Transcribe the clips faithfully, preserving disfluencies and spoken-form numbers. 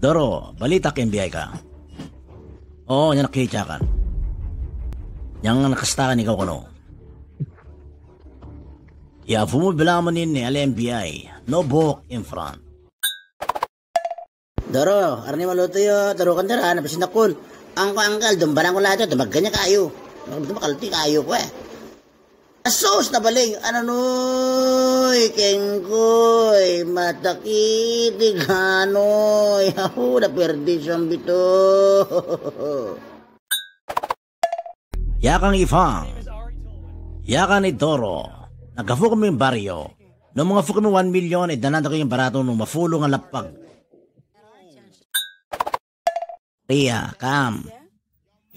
Doro, bali tak N B I ka. Oo, nyan kicakan. Nyan kestakan ikaw kono. Ya, fumu belamen ini ale N B I. No book in front. Doro, arni malutu yo, Doro kan Dara, na bisin takun. Angko angkal, dumbarang ko lahat yo, dumbagan niya kayo. Dumbagan ti kayo ko eh. Asus na baling, ano noy, kengkoy, matakiti kanoy, ahu, na perdisyong bito. Yakan Ifang, yakan i Doro, nagafuk mi baryo, no mangafuk mi one million, idanan takun baratu no mafulung alapag. Ria, kam.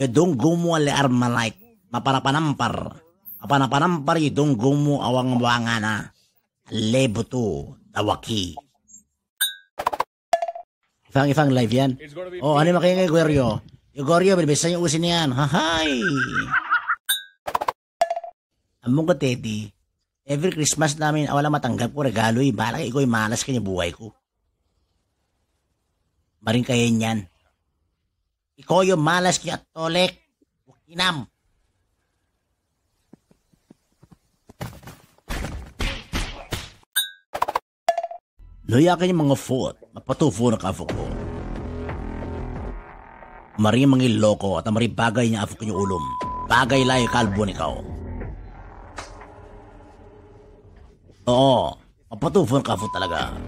Yo dunggumu ale Armalite. Mapanapanampar. Mapanapanampar yo dunggumu awang wangana. Lebutu, tawaki. Ifang, ifang live yan. Oh, ani makanya Gorio. Yo Gorio, berbesanya usin yan. Hahai. Amung ke Teddy. Every Christmas namin, awala matanggap ko regalo, i balak iko i malas kanya buhay ko. Maring kayenyan. Iko yo malas ki atolek. Wakinam. No yakin mangafut, mapatufun kafuk ko. Mari mangi loko, ata mari bagay nya afuk nyo ulum. Bagay lai kalbun ikaw. Oo, mapatufun kafuk talaga.